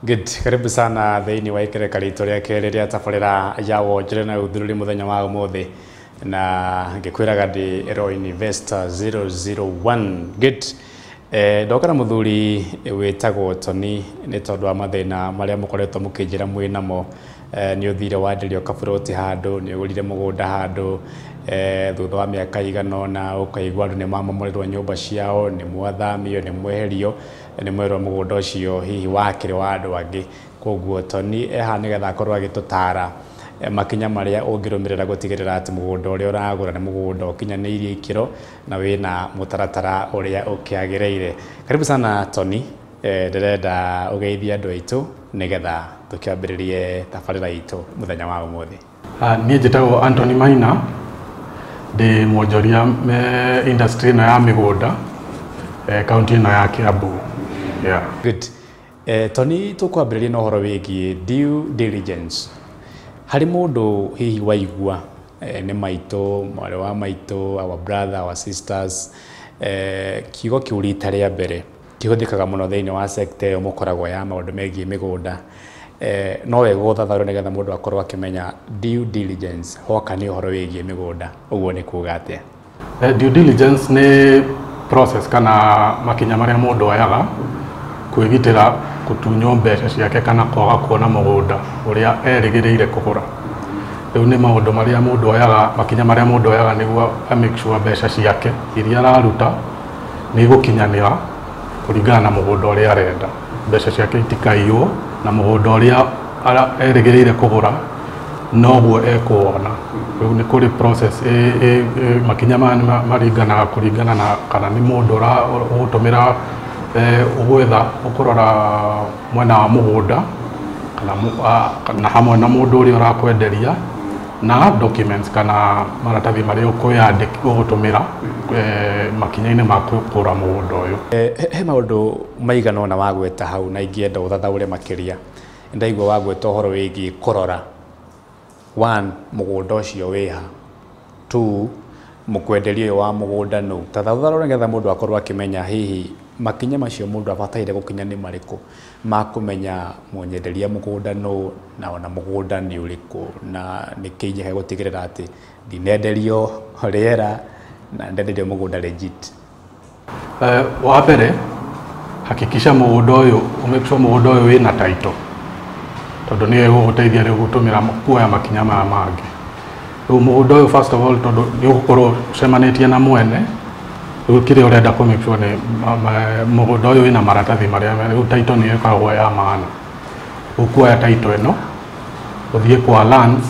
Good. Karibu sana thĩinĩ wa ikereka ritũ rĩa kerĩ rĩa tabarĩra ya wonjore na ũthururi mũthenya wa ũmũthĩ, na ngĩkwĩraga ndĩ Roy Investor 001. Good. Ndoka na mũthuri wĩtagwo Tony nĩ tondũ wa mathĩna marĩa mũkoretwo mũkĩnjĩra mwĩ namo. Nĩ ũthire wanderio kaburoti handũ, nĩ ũgũrire mũgũnda handũ, thutha wa mĩaka igana ũna ũkaigua andũ nĩ mamomorerwo nyũmba ciao, nĩ mwathamio, nĩ mweherio, nĩ mwerwo mũgũnda ũcio hihi wakĩrĩ wa andũ angĩ. Koguo Tony eha nĩgetha akorwo agĩtũtara makinya marĩa ũngĩrũmĩrĩra gũtigĩrĩra atĩ mũgũnda ũrĩa ũragũra nĩ mũgũnda ũkinyanĩirie ikĩro na wĩna mũtaratara ũrĩa ũkĩagĩrĩire. Karibu sana Tony, ndĩrenda ũgeithie andũ aitũ nĩgetha tũkĩambĩrĩrie tabarĩra itũ mũthenya wa ũmũthĩ. Niĩ njĩtagwo Anthony Maina, ndĩ mwonjoria me industry ĩno ya mĩgũnda, kaunti ĩno ya Kiambu. Yeah. Good. Tony, tũkwambĩrĩria na ũhoro wĩgiĩ due diligence. Harĩ mũndũ hihi waigua nĩ maitũ, mwarĩ wa maitũ, our brother, our sisters, kiugo kĩu rita rĩa mbere kĩhũthĩkaga mũno thĩinĩ wa sector ĩyo mũkoragwo ya maũndũ megiĩ mĩgũnda. No wega gũthathaũra nĩgetha mũndũ akorwo akĩmenya due diligence hoka nĩ ũhoro wĩgiĩ mĩgũnda, ũguo nĩ kuga atĩa? Due diligence nĩ process kana makinya marĩa mũndũ oyaga kwĩgitĩra gũtunywo mbeca ciake kana kwaga kuona mũgũnda ũrĩa erĩgĩrĩire kũgũra. Rĩu nĩ maũndũ marĩa mũndũ oyaga, makinya marĩa mũndũ oyaga nĩguo a make sure mbeca ciake iria araruta nĩ igũkinyanĩra kũringana na mũgũnda ũrĩa arenda. Mbeca ciake itikaiywo na mũgũnda ũrĩa erĩgĩrĩire kũgũra noguo ekuona. Rĩu nĩ kũrĩ process makinya maya maringanaga kũringana na kana nĩ mũndũ ũgũtũmĩra ũgwetha ũkũrora mwena wa mũgũnda kana na hamwe na mũndũ ũrĩa ũrakwenderia na documents kana maratathi marĩa ũgũtũmĩra makinya-inĩ ma kũgũra mũgũnda ũyũ. He maũndũ maigana ũna wagweta hau na ingĩenda ũthathaũre makĩria. Ndaigua wagweta ũhoro wĩgiĩ kũrora. 1, mũgũnda ũcio wĩha. 2, mũkwenderia ũyũ wa mũgũnda nũ. Tathathaũra nĩgetha mũndũ akorwo akĩmenya hihi makinya macio mũndũ abataire gũkinya nĩ marĩkũ ma kũmenya mwenyereria mũgũnda nũ na ona mũgũnda nĩ ũrĩkũ na nĩkĩ njĩkaga gũtigĩrĩra atĩ ndinenderio rĩera na ndenderio mũgũnda legit. Wa mbere, hakikisha mũgũnda ũyũ, make sure mũgũnda ũyũ wĩna title, tondũ nĩyo ĩgũgũteithia rĩu gũtũmĩra kuoya makinya maya mangĩ. Rĩu mũgũnda ũyũ first of all, tondũ nĩ ũgũkorwo ũcemanĩtie na mwene, rĩu kĩrĩa ũrenda kũ make sure nĩ mũgũnda ũyũ wĩna maratathi marĩa rĩu title nĩyo ĩkoragwo ya maana. Ũkuoya title ĩno ũthiĩ kwa lands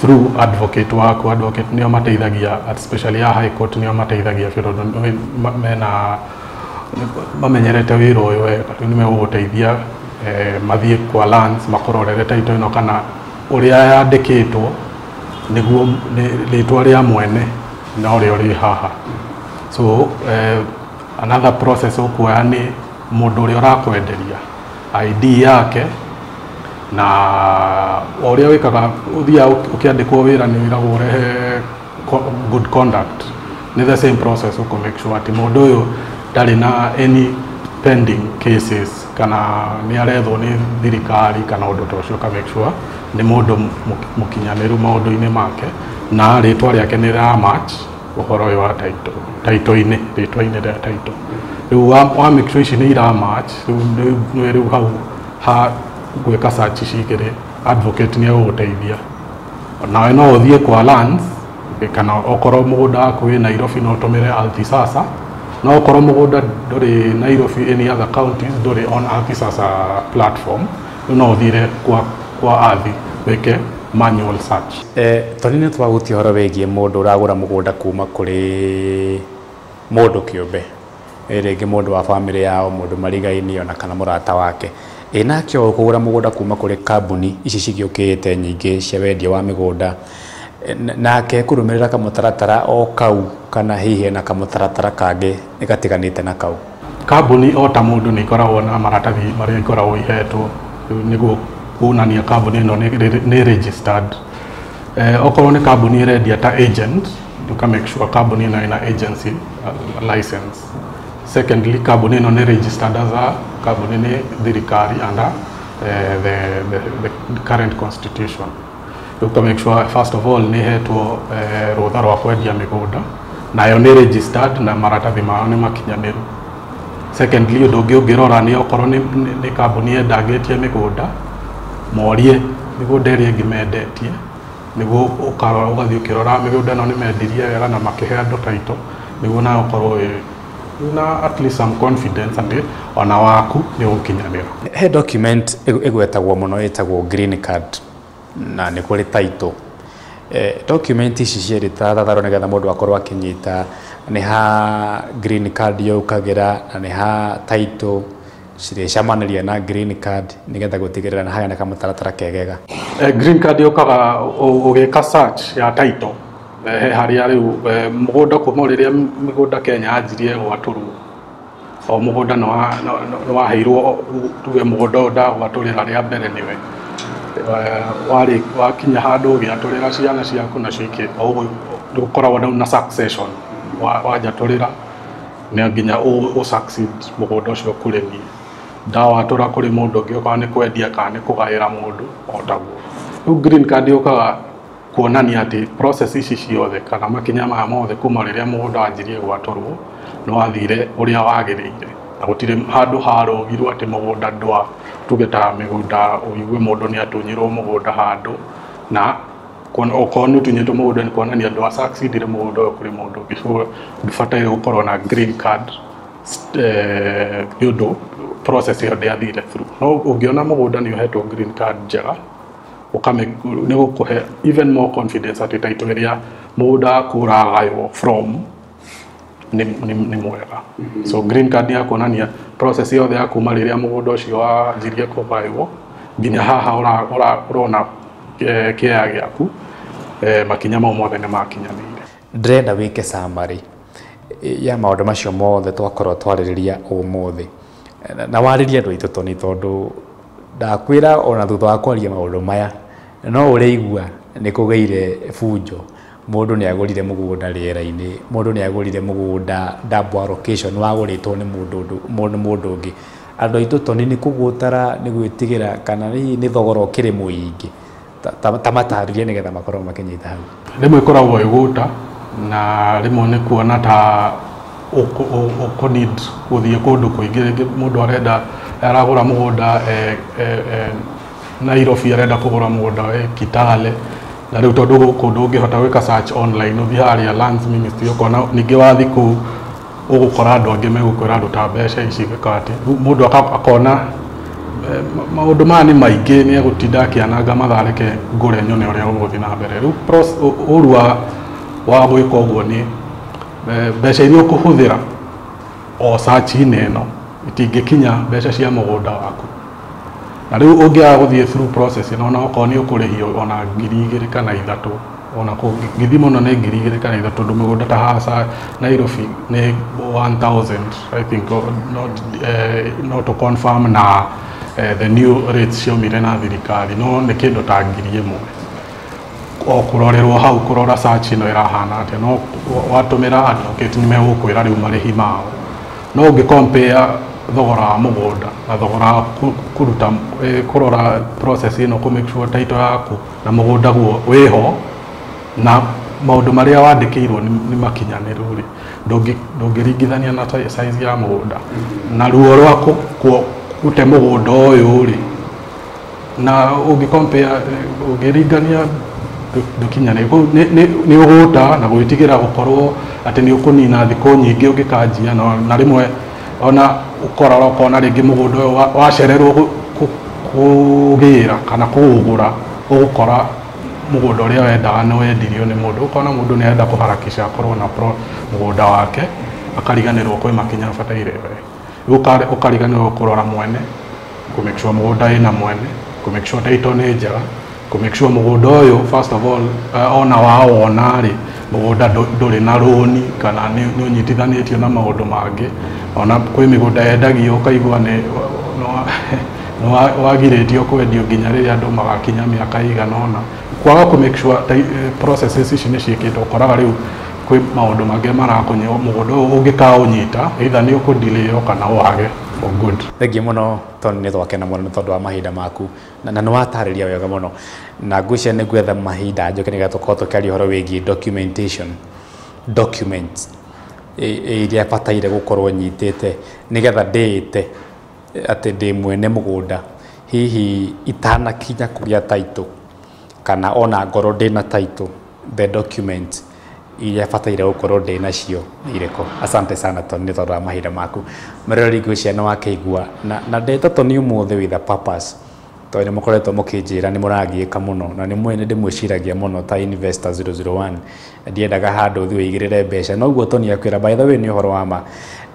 through advocate waku. Advocate nĩo mateithagia, especially ya high court nĩo mateithagia biũ, tondũ mena mamenyerete wĩra ũyũ wega. Rĩu nĩ megũgũteithia mathiĩ kwa lands makũrorere title ĩno kana ũrĩa yandĩkĩtwo nĩguo rĩtwa rĩa mwene na ũrĩa ũrĩ haha. So another process ũkuoya nĩ mũndũ ũrĩa ũrakwenderia ID yake, na ũrĩa wĩkaga ũthiaga ũkĩandĩkwo wĩra nĩ wĩragwo ũrehe good conduct. Nĩ the same process ũkũ make sure atĩ mũndũ ũyũ ndarĩ na any pending cases kana nĩ arethwo nĩ thirikari kana ũndũ ta ũcio, ũka make sure nĩ mũndũ mũkinyanĩru maũndũ-inĩ make na rĩtwa rĩake nĩ rĩra match ũhoro ũyũ wa title, title-inĩ, rĩtwa-inĩ rĩa title. Rĩu wa make sure ici nĩ ira match, rĩu rĩu hau ha gwĩka search ici igĩrĩ, advocate nĩ egũgũteithia. Nawe no ũthiĩ kwa lands, kana okorwo mũgũnda waku wĩ Nairobi no ũtũmĩre Ardhi Sasa, no okorwo mũgũnda ndũrĩ Nairobi, any other counties ndũrĩ on Ardhi Sasa platform, rĩu no ũthire kwa Ardhi wĩke manual search. Tony, nĩ twagutia ũhoro wĩgiĩ mũndũ ũragũra mũgũnda kuma kũrĩ mũndũ kĩũmbe, rĩngĩ mũndũ wa bamĩrĩ yao, mũndũ marigainie ona kana mũrata wake. Ĩ nake ũyũ kũgũra mũgũnda kuma kũrĩ kambuni ici cigĩũkĩte nyingĩ cia wendia wa mĩgũnda, nake kũrũmĩrĩra kamũtaratara o kau kana hihi ena kamũtaratara kangĩ gatiganĩte na kau? Kambuni o ta mũndũ nĩ ikoragwo na maratathi marĩa ikoragwo ihetwo nĩguo kuonania kambuni ĩno nĩ registered. Okorwo nĩ kambuni ĩrendia ta agent, you make sure kambuni ĩno ĩna agency license. Secondly, kambuni ĩno nĩ registered as a kambuni nĩ thirikari under the current constitution. Rĩu make sure first of all nĩ hetwo rũtha rwa kwendia mĩgũnda, nayo nĩ registered na maratathi mao nĩ makinyanĩru. Secondly, ũndũ ũngĩ ũngĩrora nĩ okorwo nĩ kambuni yendangĩtie mĩgũnda, morie mĩgũnda ĩrĩa ĩngĩ mendetie, nĩguo ũkarora ũgathiĩ ũkĩrora mĩgũnda ĩno nĩ mendirie wega na makĩhe andũ title, nĩguo nawe ũkorwo na at least some confidence atĩ ona waku nĩ ũgũkinyanĩra. He document ĩgwetagwo mũno ĩtagwo green card na nĩ kũrĩ title. Document ici cierĩ ta thatharũ nĩgetha mũndũ akorwo akĩnyita nĩ ha green card yũkagĩra na nĩ ha title cirĩcamanĩria na green card nĩgetha gũtigĩrĩra nĩ hagĩa na kamũtaratara kegega. Green card yũkaga ũgĩka search ya title. He harĩa rĩu mũgũnda kuma rĩrĩa mĩgũnda Kenya yanjirie gwatũrwo, o mũgũnda nĩ waheirwo, tuge mũgũnda ũyũ ndagwatũrĩra rĩa mbere nĩwe warĩ wakinya handũ ũgĩatũrĩra ciana ciaku nacio ikĩ o ũguo nĩgũkoragwo rĩu na succession, wanjatũrĩra nĩ nginya ũ succeed mũgũnda ũcio kũrĩ niĩ, ndawatũra kũrĩ mũndũ ũngĩ okorwo nĩ kwendia kana nĩ kũgaĩra mũndũ o taguo. Rĩu green card yũkaga kuonania atĩ process ici ciothe kana makinya maya mothe kuma rĩrĩa mũgũnda wanjirie gwatũrwo nĩ wathire ũrĩa wagĩrĩire, na gũtirĩ handũ harũgirwo atĩ mũgũnda ndwa, tuge ta mĩgũnda ũigue mũndũ nĩ atunyirwo mũgũnda handũ, na okorwo nĩ ũtunyĩtwo mũgũnda nĩ kuonania ndwa succeedire mũgũnda ũyũ kũrĩ mũndũ ũngĩ. So ndũbataire gũkorwo na green card nĩ ũndũ process ĩyo ndĩathire through. No ũngĩona mũgũnda nĩ ũhetwo green card njega, nĩ gũkũhe even more confidence atĩ title ĩrĩa mũgũnda waku ũragaywo from nĩ mwega. So green card ya kuonania process yothe ya kuma rĩrĩa mũgũnda ũcio wanjirie kũgaywo nginya haha ũrona kĩea gĩaku, makinya mau mothe nĩ makinyanĩire. Ndĩrenda wĩke summary ya maũndũ macio mothe twakorwo twarĩrĩria ũmũthĩ, na warĩrie andũ aitũ Tony, tondũ ndakwĩra ona thutha wa kwaria maũndũ maya no ũrĩigua nĩ kũgĩire bunjo. Mũndũ nĩ agũrire mũgũnda rĩera-inĩ, mũndũ nĩ agũrire mũgũnda double allocation wagũrĩtwo nĩ mũndũ ũngĩ. Andũ aitũ Tony nĩ kũgũtara, nĩ gwĩtigĩra, kana hihi nĩ thogora ũkĩrĩ mũingĩ? Ta matarĩrie nĩgetha makorwo makĩnyita hau. Rĩmwe ĩkoragwo ĩgũta, na rĩmwe nĩ kuona ta ũkũ need gũthiĩ kũndũ kũingĩ. Rĩngĩ mũndũ arenda aragũra mũgũnda Nairobi, arenda kũgũra mũgũnda Kitale, na rĩu tondũ gũkũ ndũngĩhota gwĩka search online, ũthiĩ harĩa Lands Ministry ũkona, ningĩ wathiĩ kũu ũgũkora andũ angĩ megũkwĩra ruta mbeca ici gwĩka atĩ. Rĩu mũndũ akona maũndũ maya nĩ maingĩ, nĩ egũtinda akĩananga mathaa, reke ngũre nyone ũrĩa ũgũthiĩ na mbere. Rĩu ũru wa gwĩka ũguo nĩ mbeca iria ũkũhũthĩra o search-inĩ ĩno itingĩkinya mbeca cia mũgũnda waku. Na rĩu ũngĩaga gũthiĩ through process ĩno, ona okorwo nĩ ũkũrĩhio ona 2,000 kana 3,000, ona ngĩthiĩ mũno nĩ 2,000 kana 3,000, tondũ mĩgũnda ta haha Nairobi nĩ 1,000 I think, not to confirm na the new rates ciaumire na thirikari, no nĩ kĩndũ ta 1,000 o kũrorerwo hau, kũrora search ĩno ĩrahana atĩa. No watũmĩra advocate nĩ megũkwĩra rĩu marĩhi mao, no ũngĩ compare thogora wa mũgũnda na thogora wa kũruta kũrora process ĩno, kũ make sure title yaku na mũgũnda guo wĩho na maũndũ marĩa wandĩkĩirwo nĩ makinyanĩru rĩ, ndũngĩringithania na size ya mũgũnda na ruo rwa gũte mũgũnda ũyũ rĩ, na ũngĩ compare, ũngĩringania ndũkinyanĩru. Nĩ ũgũta na gwĩtigĩra gũkorwo atĩ nĩ ũkũnina thikũ nyingĩ ũngĩkanjia, na rĩmwe ona ũkorora ũkona rĩngĩ mũgũnda ũyũ wacererwo kũgĩra kana kũũgũra, ũgũkora mũgũnda ũrĩa wendaga nĩ wendirio nĩ mũndũ. Ũkona mũndũ nĩ arenda kũharakisha akorwo na mũgũnda wake, akariganĩrwo kwĩ makinya abataire we. Rĩu ũkariganĩrwo kũrora mwene, kũ make sure mũgũnda wĩna mwene, kũ make sure title nĩ njega, kũ make sure mũgũnda ũyũ first of all ona wawona rĩ, mũgũnda ndũrĩ na rũni kana nĩ ũnyitithanĩtio na maũndũ mangĩ. Ona kwĩ mĩgũnda yendagio ũkaigua nĩ wagirĩtio kwendio nginya rĩrĩa andũ magakinya mĩaka ĩigana ũna. Kwaga kũ make sure processes ici nĩ ciĩkĩtwo, ũkoraga rĩu Kwĩ maũndũ mangĩ marakũnyia mũgũnda ũyũ ũngĩkaũnyita, either nĩ ũkũdelay kana wage for good. Thengiũ mũno Tony, nĩ twakena mũno nĩ tondũ wa mahinda maku na nĩ watarĩria wega mũno, na ngwĩciria nĩ ngwetha mahinda njoke nĩgetha tũkorwo tũkĩaria ũhoro wĩgiĩ documentation, documents iria bataire gũkorwo nyitĩte nĩgetha ndĩĩte atĩ ndĩ mwene mũgũnda, hihi itanakinya kũgĩa title kana ona ngorwo ndĩna title, the document iria bataire gũkorwo ndĩ nacio nĩ irĩkũ. Asante sana Tony nĩ tondũ wa mahinda maku. Mũroreri, ngwĩciria nĩ wakĩigua na ndeta Tony ũmũthĩ with a purpose, tondũ nĩ mũkoretwo mũkĩnjĩra nĩ mũrangiĩka mũno, na nĩ mũĩ nĩ ndĩmwĩciragia mũno ta Investor 001. Ndiendaga handũ ũthiĩ ũigĩrĩre mbeca noguo Tony akwĩra. By the way, nĩ ũhoro wa ma,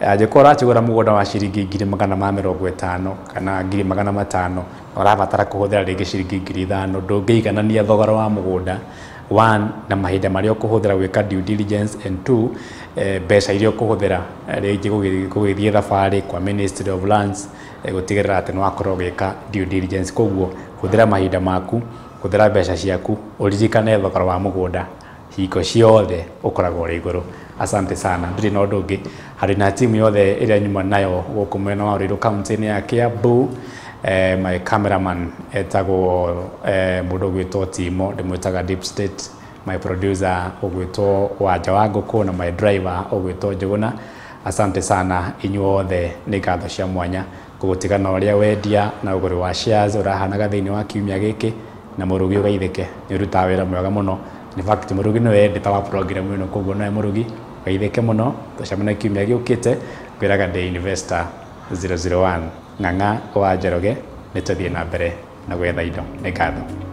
angĩkorwo ũrakĩgũra mũgũnda wa ciringi 500,000 kana 500,000, na ũrabatara kũhũthĩra rĩngĩ ciringi 5,000, ndũngĩiganania thogora wa mũgũnda, one, na mahinda marĩa ũkũhũthĩra gwĩka due diligence, and two, mbeca iria ũkũhũthĩra rĩngĩ gũgĩthiĩ thabarĩ kwa Ministry of Lands, gũtigĩrĩra atĩ nĩ wakorwo ũgĩka due diligence. Koguo hũthĩra mahinda maku, hũthĩra mbeca ciaku, ũririkane thogora wa mũgũnda hingo ciothe ũkoragwo ũrĩ igũrũ. Asante sana. Ndirĩ na ũndũ ũngĩ harĩ na timu yothe ĩrĩa nyuma nayo gũkũ mwena wa Ruiru, kaunti-inĩ ya Kiambu. My cameraman etagwo mũndũ ũgwĩtwo Timo, ndĩmwĩtaga Deep State, my producer ũgwĩtwo Wanja wa Ngũkũ, na my driver ũgwĩtwo Njũgũna. Asante sana inyuothe, nĩ ngatho cia mwanya kũgũtigana ũrĩa wendia na ũgũri wa shares ũrahanaga thĩinĩ wa kiumia gĩkĩ. Na Mũrugi ũgeithĩke, nĩ ũrutaga wĩra mwega mũno. In fact, Mũrugi nĩwe editor wa program ĩno, koguo nowe Mũrugi geithĩke mũno. Tũcemanie kiumia gĩũkĩte. Ngwĩraga ndĩ Investor 001 Ng'ang'a wa Njoroge. Nĩ tũthiĩ na mbere na gwetha indo. Nĩ ngatho.